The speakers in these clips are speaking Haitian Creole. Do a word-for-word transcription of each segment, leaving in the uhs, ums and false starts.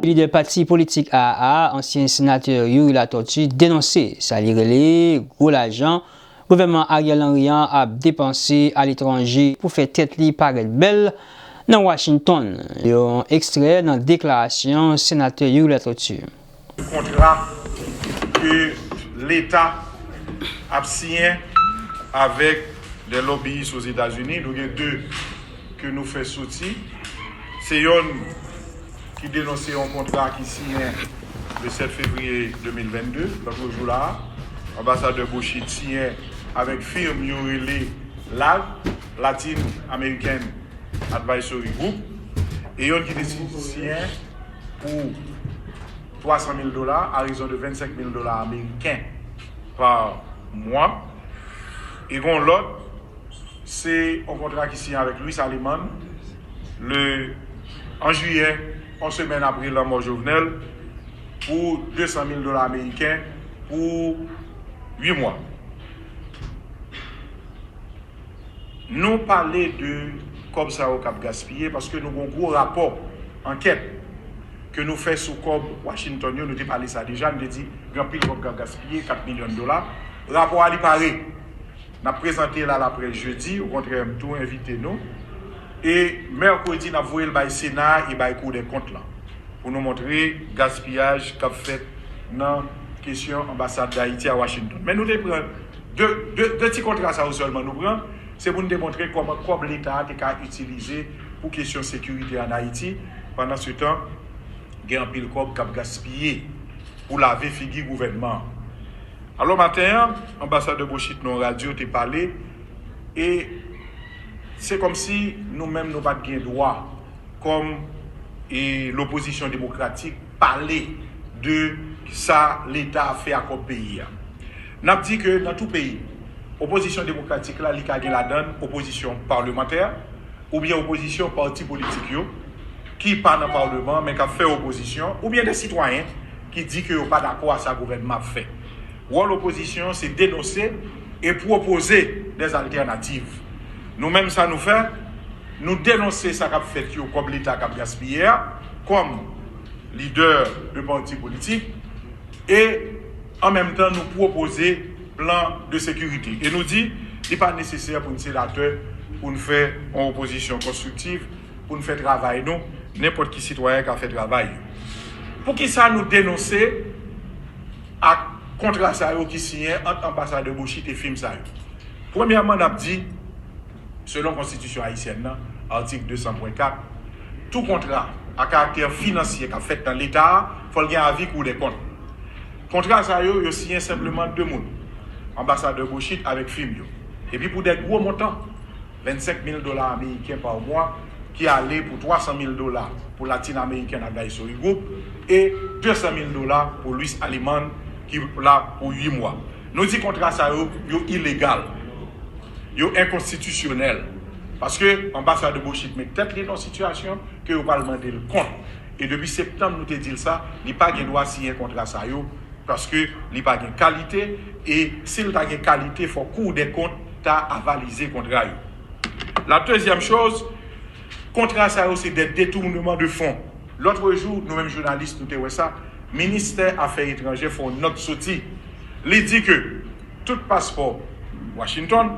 Lidè pati politik A A, ansyen senatè Youri Latortue, denonse sa li rele gwo lajan gouvènman Ariel Henry an ap depanse aletranje pou fè tèt li parèt bèl nan Washington. Yon ekstrè nan deklarasyon senatè Youri Latortue. Kontra ke Leta ap siyen avèk de lobbyis Ozetazini. Nou gen de ke nou fè soti. Se yonn ki denonse yon kontra ki siyen le sèt fevriye de mil vennde, lòt jou la a. Anbasadè Bochit siyen avèk firm yo rele LAG, Latin American Advisory Group, e yonn ki te siyen pou twa san mil dola, a rezon de vennsenk mil dola ameriken pa mwa. E gen yon lòt, se yon kontra ki siyen avèk Luis Aleman le, an jiyè, yon semèn apre lanmò Jovenel, pou de san mil dola ameriken pou uit mwa. Nou pale de kòb sa yo k ap gaspiye paske nou gen yon gwo rapò ankèt ke nou fè sou kòb Washington yo. Nou te pale sa deja, nou te di gen anpil kòb k ap gaspiye, kat milyon dola. Rapò a li pare. N ap prezante l a laprès jedi, okontrè, m tou envite nou. E mèkredi, n ap voye l bay Sena a e bay Kou dè Kont lan pou nou montre gaspiyaj k ap fèt nan kesyon anbasad Dayiti a Washington. Men nou te pran de, de, de ti kontra sa yo sèlman nou pran, se pou n te montre kòman kòb Leta a te ka itilize pou kesyon sekirite ann Ayiti. Pandansetan, gen anpil kòb k ap gaspiye pou lave figi gouvènman an. Alò, maten an, anbasadè Bochit nan yon radyo te pale, e se kòmsi nou menm nou pa t gen dwa, kòm e lopozisyon demokratik, pale de sa Leta ap fè a kòb peyi a. N ap di ke nan tou peyi, opozisyon demokratik la, li ka gen ladan l opozisyon palmantè, oubyen opozisyon pati politik yo, ki pa nan palman, men k ap fè opozisyon, oubyen de sitwayen ki di ke yo pa dakò a sa gouvènman ap fè. Wòl opozisyon an, se denonse e pwopoze dèzaltènativ. Nou menm, sa nou fè, nou denonse sa k ap fèt yo, kòb Leta k ap gaspiye a, kòm lidè de pati politik, e an menm tan, nou pwopoze plan de sekirite. E nou di, li pa nesesè pou n senatè, pou n fè yon opozisyon konstriktif, pou n fè travay nou, nenpòt ki sitwayen ka fè travay yo. Poukisa nou denonse ak kontra sa yo ki siyen ant anbasadè Bochit e fim sa yo? Premyèman, n ap di, selon konstitisyon ayisyèn nan, atik de san pwen kat, tou kontra a karaktè finansye k ap fèt nan Leta a, fò l gen avi Kou dè Kont. Kontra sa yo, yo siyen senpleman de moun, anbasadè Bochit avèk fim yo. Epi pou de gwo montan, vennsenk mil dola ameriken pa mwa, ki ale pou twa san mil dola pou Latin American Advisory Group e de san mil dola pou Luis Aleman, ki la pou uit mwa. Nou di kontra sa yo, yo ilegal, yo enkonstitisyonèl, paske anbasadè Bochit met tèt li nan sitiyasyon ke yo pral mande l kont. E depi septanm, nou te di l sa, li pa gen dwa siyen kontra sa yo, paske li pa gen kalite, e si l ta gen kalite, fò Kou dè Kont ta avalize kontra yo. La deuxième chose, kontra sa yo se de detournement de fonds. Lòt jou, nou menm jounalis, nou te wè sa, ministè afè etranjè fè yon nòt soti. Li di ke tout paspò Washington,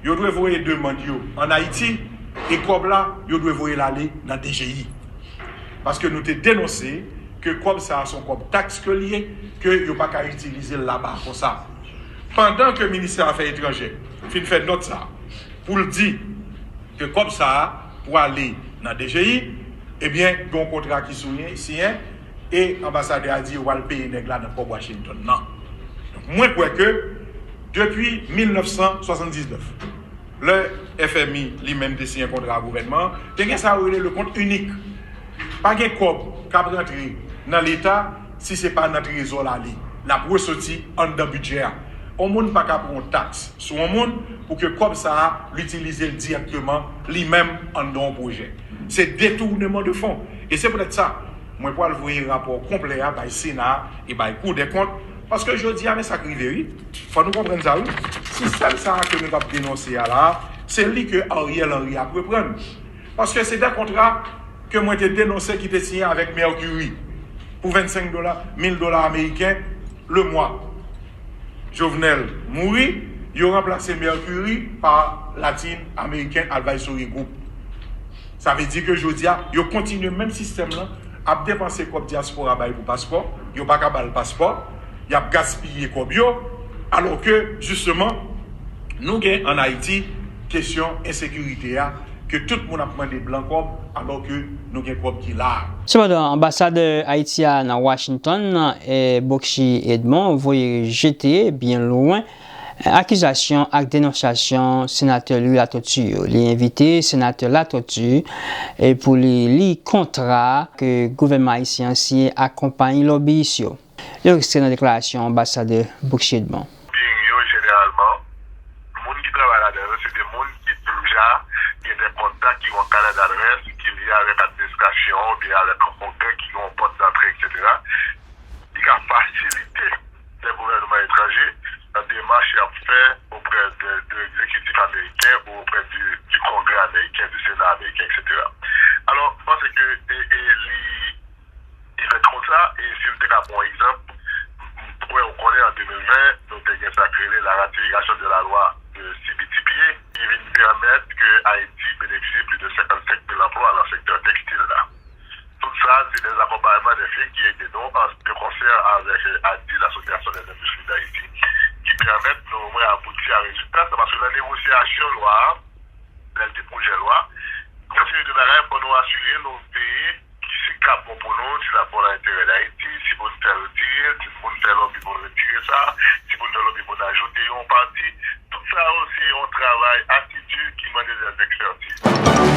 yo dwe voye demann yo ann Ayiti, e kòb la, yo dwe voye l ale nan D G I. Paske nou te denonse ke kòb sa a se yon kòb taks ke l ye, ke yo pa ka itilize l laba konsa. Pandan ke ministè afè etranjè fin fè nòt sa a, pou l di ke kòb sa a pou ale nan D G I, ebyen, gen yon kontra ki siyen, siyen, e anbasadè a di yo pral peye nèg la nan kòb Washington nan. Donk, mwen kwè ke depi mil nèf san swasanndiznèf, lè F M I li menm te siyen kontra a gouvènman an, te gen sa yo rele le compte unique. Pa gen kòb k ap rantre nan Leta si se pa nan trezò l ale. L ap resoti anndan bidjè a. Yon moun pa ka pran yon taks sou yon moun pou ke kòb sa a, l itilize l dirèkteman li menm anndan yon pwojè. Se detournement de fonds. E se poutèt sa, mwen pral voye rapò konplè a bay Sena a e bay Kou dè Kont, paske jodi a, men sa k rive, wi. Fò nou konprann sa, wi. Sistèm sa a ke nou t ap denonse a la a, se li ke Ariel Henry ap reprann. Paske se de kontra ke mwen te denonse ki te siyen avèk Mercury. Pou vennsenk dola, mil dola ameriken le mwa. Jovenel mouri, yo ranplase Mercury pa Latin American Advisory Group. Sa vle di ke jodi a, yo kontinye menm sistèm lan, ap depanse kòb dyaspora bay pou paspò, yo pa ka ba l paspò, y ap gaspiye kòb yo, alò ke, jisteman, nou gen ann Ayiti kesyon ensekirite a, ke tout moun ap mande blan kòb, alò ke nou gen kòb ki la. Sepandan, anbasadè Ayiti a nan Washington, eh, Bokchi Edmond, voye jete byen lwen akizasyon ak denonsasyon senatè Louis Latortue yo. Li envite senatè Latortue, eh, pou li li kontra ke gouvènman ayisyen an siyen ak konpayi lòbiyis yo. Yon ekstrè nan deklarasyon anbasadè Bokchi Edmond. Lobbying yo, jeneralman, moun ki travay ladan yo, se de moun ki deja gen de kontak, ki gen yon carnet d'adresse, ki lye avèk administrasyon an, oubyen avèk yon kongrè, ki gen yon pòt d'antre, et cetera, ki ka fasilite de gouvènman etranje nan demach y ap fè oprè de, de egzekitif ameriken ou oprè di, di kongrè ameriken, di sena ameriken, et cetera. Alò, m panse ke e, e, li, li fèt konsa, e si m te ka pran yon egzanp, m kwè ou konnen an de mil ven, nou te gen sa k rele la ratifikasyon de la lwa de C B T P A, ki vin pèmèt ke Ayiti benefisye plis de senkannsenk mil anplwa nan sektè tekstil la. Tout sa, se des accompagnements, des faits qui aident nous en, de concert avec, euh, ADIH, l'Association des Industries d'Haïti, ki pèmèt nou omwen abouti a rezilta sa, paske nan negosyasyon lwa a, lè l te pwojè lwa, yon seri de bagay, fò nou asire nou veye si k ap bon pou nou, si l ap bon nan enterè Dayiti, si pou n fè retire l, si pou n fè lòbi pou n retire sa, si pou n fè lòbi pou n ajoute yon pati. Tout sa yo, se yon travay asidi ki mande dèzèkspètiz.